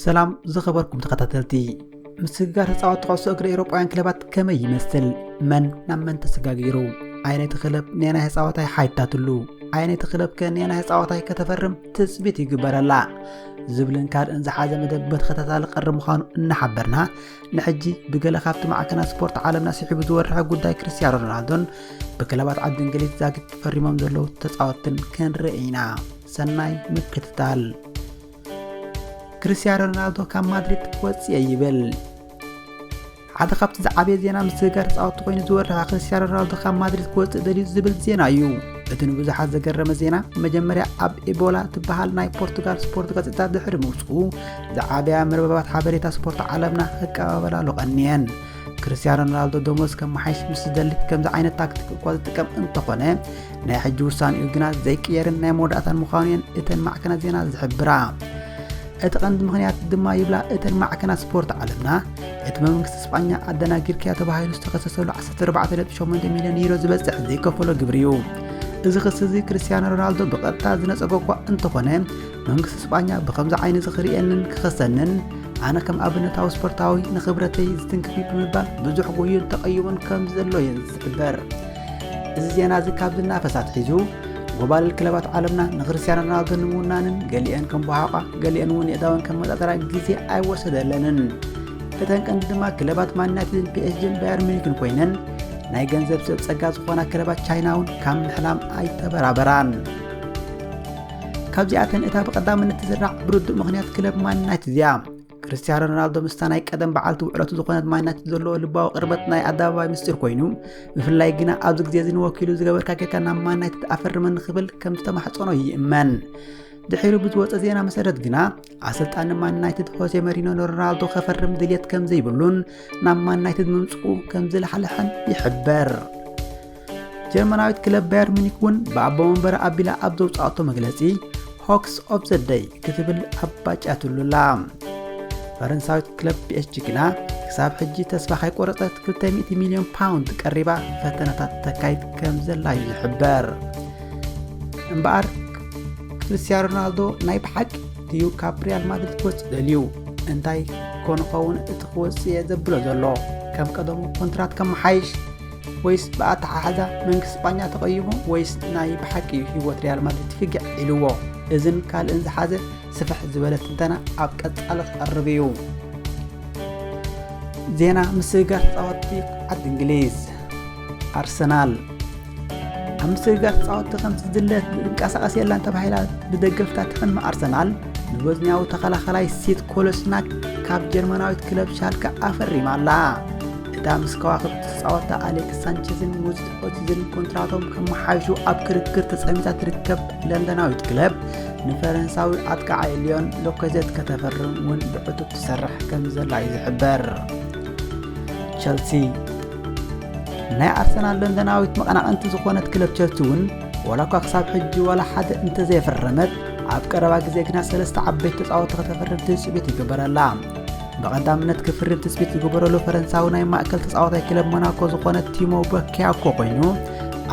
ሰላም ዝኸበርኩም ተኸታተልቲ፣ ምስግጋር ተጻወትቲ ኩዕሶ እግሪ ኤውሮጳውያን ክለባት ከመይ ይመስል? መን ናብ መን ተሰጋጊሩ? ኣየነይቲ ክለብ ነናይ ተጻዋታይ ሓይታትሉ? ኣየነይቲ ክለብ ከ ነናይ ተጻዋታይ ከተፈርም ትጽቢት ይግበረላ? ዝብልን ካልእን ዝሓዘ መደብ ብተኸታታሊ ቀርብ ምዃኑ እናሓበርና፣ ንሕጂ ብገለ ካብቲ ማዕከናት ስፖርት ዓለምና ስሒቡ ዝወርሐ ጉዳይ ክርስቲያኖ ሮናልዶን ብክለባት ዓዲ እንግሊዝ ዛጊት ፈሪሞም ዘለዉ ተጻወትትን ክንርኢ ኢና። ሰናይ ምክትታል። ክርስቲያኖ ሮናልዶ ካብ ማድሪድ ክወጽእ ይብል። ሓደ ካብቲ ዝዓበየ ዜና ምስግጋር ተጻወትቲ ኮይኑ ዝወርሕ ክርስቲያኖ ሮናልዶ ካብ ማድሪድ ክወጽእ ደልዩ ዝብል ዜና እዩ። እቲ ንብዙሓት ዘገረመ ዜና መጀመርያ ኣብ ኤቦላ ትበሃል ናይ ፖርቱጋል ስፖርት ጋዜጣ ድሕሪ ምውጽኡ ዝዓበያ መርበባት ሓበሬታ ስፖርት ዓለምና ክቀባበላሉ ቀንየን። ክርስቲያኖ ሮናልዶ ደሞዝ ከመሓይሽ ምስ ዝደሊ ከምዚ ዓይነት ታክቲክ እኳ ዝጥቀም እንተኾነ ናይ ሕጂ ውሳኔኡ ግና ዘይቅየርን ናይ መወዳእታን ምዃኑ እየን እተን ማዕከናት ዜና ዝሕብራ። እቲ ቀንዲ ምኽንያት ድማ ይብላ እተን ማዕከናት ስፖርት ዓለምና፣ እቲ መንግስቲ ስጳኛ ኣደናጊርካያ ተባሂሉ ዝተኸሰሰሉ ዓሰርተ ኣርባዕተ ነጥቢ ሸሞንተ ሚልዮን ዩሮ ዝበጽሕ ዘይከፈሎ ግብሪ እዩ። እዚ ክሲ እዚ ክርስቲያኖ ሮናልዶ ብቐጥታ ዝነጸጎ እኳ እንተኾነ፣ መንግስቲ ስጳኛ ብኸምዚ ዓይኒ እዚ ክርእየንን ክኸሰንን፣ ኣነ ከም ኣብነታዊ ስፖርታዊ ንኽብረተይ ዝትንክፍ እዩ ብምባል ብዙሕ ጎዩን ተቐይሙን ከም ዘሎ እየን ዝሕበር። እዚ ዜና እዚ ካብ ዝናፈስ ኣትሒዙ፣ ጎባልል ክለባት ዓለምና ንክርስቲያኖ ሮናልዶ ንምውናንን ገሊአን ከም በሃቋ፣ ገሊአን እውን የእዳወን ከም መጣጠራ ግዜ ኣይወሰደለንን። እተን ቀንዲ ድማ ክለባት ማን ዩናይትድን ፒ ኤስ ጂን ባየር ሚኒክን ኮይነን፣ ናይ ገንዘብ ሰብ ጸጋ ዝኾና ክለባት ቻይና እውን ካብ ምሕላም ኣይተበራበራን። ካብዚኣተን እታ ብቐዳምነት ትዝራዕ ብርዱእ ምኽንያት ክለብ ማን ዩናይትድ እያ። ክርስቲያኖ ሮናልዶ ምስታ ናይ ቀደም በዓልቲ ውዕለቱ ዝኾነት ማን ዩናይትድ ዘለዎ ልባዊ ቅርበት ናይ ኣደባባይ ምስጢር ኮይኑ፣ ብፍላይ ግና ኣብዚ ግዜ እዚ ንወኪሉ ዝገበርካ ጌርካ ናብ ማን ዩናይትድ ኣፈርመኒ ክብል ከም ዝተማሕጸኖ ይእመን። ድሒሩ ብዝወጸ ዜና መሰረት ግና፣ ኣሰልጣኒ ማን ዩናይትድ ሆሴ መሪኖ ንሮናልዶ ከፈርም ድልየት ከም ዘይብሉን ናብ ማን ዩናይትድ ምምጽኡ ከም ዝለሓለሐን ይሕበር። ጀርመናዊት ክለብ ባየር ሚኒክ እውን ብኣቦ መንበሪ ኣቢላ ኣብ ዘውጻኣቶ መግለጺ፣ ሆክስ ኦፍ ዘ ደይ ክትብል ኣባጫትሉላ። ፈረንሳዊት ክለብ ፒ ኤስ ጂ ግና ክሳብ ሕጂ ተስፋ ከይቆረጸት ክልተ ሚእቲ ሚልዮን ፓውንድ ቀሪባ ፈተነታት ተካይድ ከም ዘላ እዩ ዝሕበር። እምበኣር፣ ክርስቲያኖ ሮናልዶ ናይ ብሓቂ ድዩ ካብ ሪያል ማድሪድ ክወጽእ ደልዩ? እንታይ ኮን ኸውን እቲ ክወጽእ እየ ዘብሎ ዘሎ? ከም ቀደሙ ኮንትራት ከመሓይሽ? ወይስ ብኣተሓሕዛ መንግስቲ ስጳኛ ተቐይሙ? ወይስ ናይ ብሓቂ ህይወት ሪያል ማድሪድ ፍግዕ ኢልዎ? እዝን ካልእን ዝሓዘ ስፍሕ ዝበለ ትንተና ኣብ ቀጻሊ ክቐርብ እዩ። ዜና ምስግጋር ተጻወትቲ ዓዲ እንግሊዝ። ኣርሰናል ኣብ ምስግጋር ተጻወትቲ ከም ዝድለ ዝንቀሳቐስ የላን ተባሂላ ብደገፍታ ትሕመ ኣርሰናል ንቦዝንያዊ ተኸላኸላይ ሴት ኮለስናክ ካብ ጀርመናዊት ክለብ ሻልከ ኣፈሪማ ኣላ። እታ ምስ ከዋኽብቲ ተጻወትታ ኣሌክስ ሳንቼዝን ሙዙት ኦዚልን ኮንትራቶም ከመሓይሹ ኣብ ክርክር ተጸሚዳ ትርከብ ለንደናዊት ክለብ፣ ንፈረንሳዊ ኣጥቃዓይ ሊዮን ሎኮዜት ከተፈርም እውን ብዕቱብ ትሰርሕ ከም ዘላ እዩ ዝሕበር። ቸልሲ። ናይ ኣርሰናል ለንደናዊት መቐናቕንቲ ዝኾነት ክለብ ቸልሲ እውን ዋላ እኳ ክሳብ ሕጂ ዋላ ሓደ እንተዘየፈረመት፣ ኣብ ቀረባ ግዜ ግና ሰለስተ ዓበይቲ ተጻወትቲ ከተፈርም ትጽቢት ይግበረላ። ብቐዳምነት ክፍርም ትጽቢት ዝግበረሉ ፈረንሳዊ ናይ ማእከል ተጻዋታይ ክለብ ሞናኮ ዝኾነ ቲሞ በኪያኮ ኮይኑ፣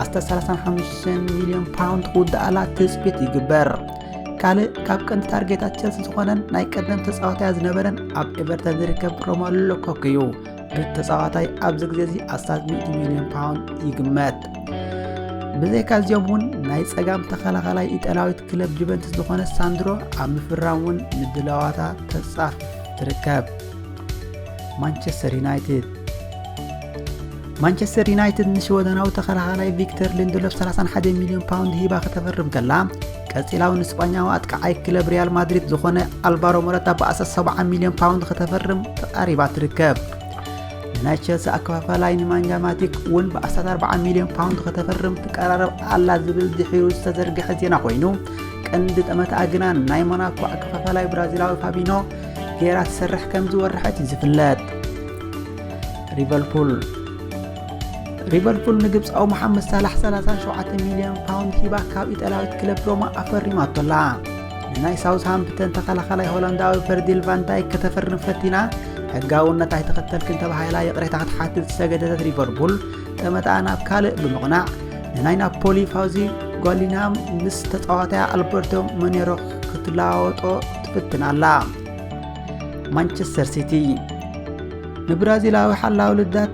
ኣስታት ሰላሳን ሓሙሽተን ሚልዮን ፓውንድ ክውድኣላ ትጽቢት ይግበር። ካልእ ካብ ቀንዲ ታርጌታት ቸልሲ ዝኾነን ናይ ቀደም ተጻዋታያ ዝነበረን ኣብ ኤቨርተን ዝርከብ ሮመሉ ሉካኩ እዩ። ብተጻዋታይ ኣብዚ ግዜ እዚ ኣስታት ሚእቲ ሚልዮን ፓውንድ ይግመት። ብዘይካ እዚኦም እውን ናይ ጸጋም ተኸላኻላይ ኢጣልያዊት ክለብ ጁቨንቱስ ዝኾነ ሳንድሮ ኣብ ምፍራም እውን ምድላዋታ ተጻፍ ትርከብ። ማንቸስተር ዩናይትድ። ማንቸስተር ዩናይትድ ንሽወደናዊ ተኸላኻላይ ቪክተር ሊንደሎፍ ሰላሳን ሓደን ሚልዮን ፓውንድ ሂባ ከተፈርም ከላ፣ ቀጺላ እውን ንስጳኛዊ ኣጥቃዓይ ክለብ ሪያል ማድሪድ ዝኾነ ኣልቫሮ ሞራታ ብኣስታት ሰብዓ ሚልዮን ፓውንድ ከተፈርም ተቓሪባ ትርከብ። ንናይ ቸልሲ ኣከፋፋላይ ኒማንጃ ማቲክ እውን ብኣስታት ኣርብዓ ሚልዮን ፓውንድ ከተፈርም ትቀራረብ ኣላ ዝብል ድሒሩ ዝተዘርግሐ ዜና ኮይኑ፣ ቀንዲ ጠመትኣ ግና ናይ ሞናኮ ኣከፋፋላይ ብራዚላዊ ፋቢኖ ጌራ ትሰርሕ ከም ዝወርሐት እዩ ዝፍለጥ። ሊቨርፑል። ሊቨርፑል ንግብጻዊ መሓመድ ሳላሕ ሰላሳን ሸውዓተ ሚልዮን ፓውንድ ሂባ ካብ ኢጣልያዊት ክለብ ሮማ ኣፈሪማቶ ኣላ። ንናይ ሳውዝሃምፕተን ተኸላኻላይ ሆላንዳዊ ቨርጂል ቫን ዳይክ ከተፈርም ፈቲና፣ ሕጋውነት ኣይተኸተልክን ተባሂላ ይቕሬታ ክትሓትት ዝሰገደተት ሊቨርፑል፣ ጠመትኣ ናብ ካልእ ብምቕናዕ፣ ንናይ ናፖሊ ፋውዚ ጓሊናም ምስ ተጻዋታያ ኣልበርቶ ሞኔሮ ክትለዋወጦ ትፍትን ኣላ። ማንቸስተር ሲቲ ንብራዚላዊ ሓላዊ ልዳት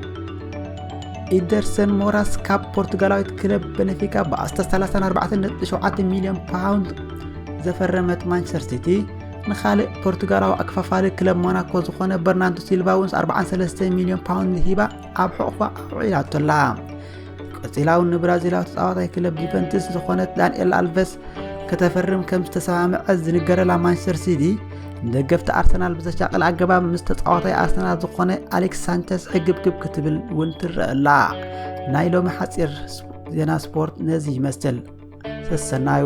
ኢደርሰን ሞራስ ካብ ፖርቱጋላዊት ክለብ በነፊካ ብኣስተ ሰላሳ ኣርባዕተ ነጥቢ ሸውዓተ ሚልዮን ፓውንድ ዘፈረመት ማንቸስተር ሲቲ ንኻልእ ፖርቱጋላዊ ኣክፋፋሊ ክለብ ሞናኮ ዝኾነ በርናንዶ ሲልቫ እውን ኣርባዓን ሰለስተ ሚልዮን ፓውንድ ሂባ ኣብ ሕቑፋ ኣውዒላቶላ። ቀጺላ እውን ንብራዚላዊ ተጻዋታይ ክለብ ጁቨንትስ ዝኾነት ዳንኤል ኣልቨስ ከተፈርም ከም ዝተሰማምዐ ዝንገረላ ማንቸስተር ሲቲ ንደገፍቲ ኣርሰናል ብዘሻቕል ኣገባብ ምስ ተጻዋታይ ኣርሰናል ዝኾነ ኣሌክስ ሳንቸስ ሕግብግብ ክትብል እውን ትረአ ኣላ። ናይ ሎሚ ሓጺር ዜና ስፖርት ነዚ ይመስል። ሰሰናዩ።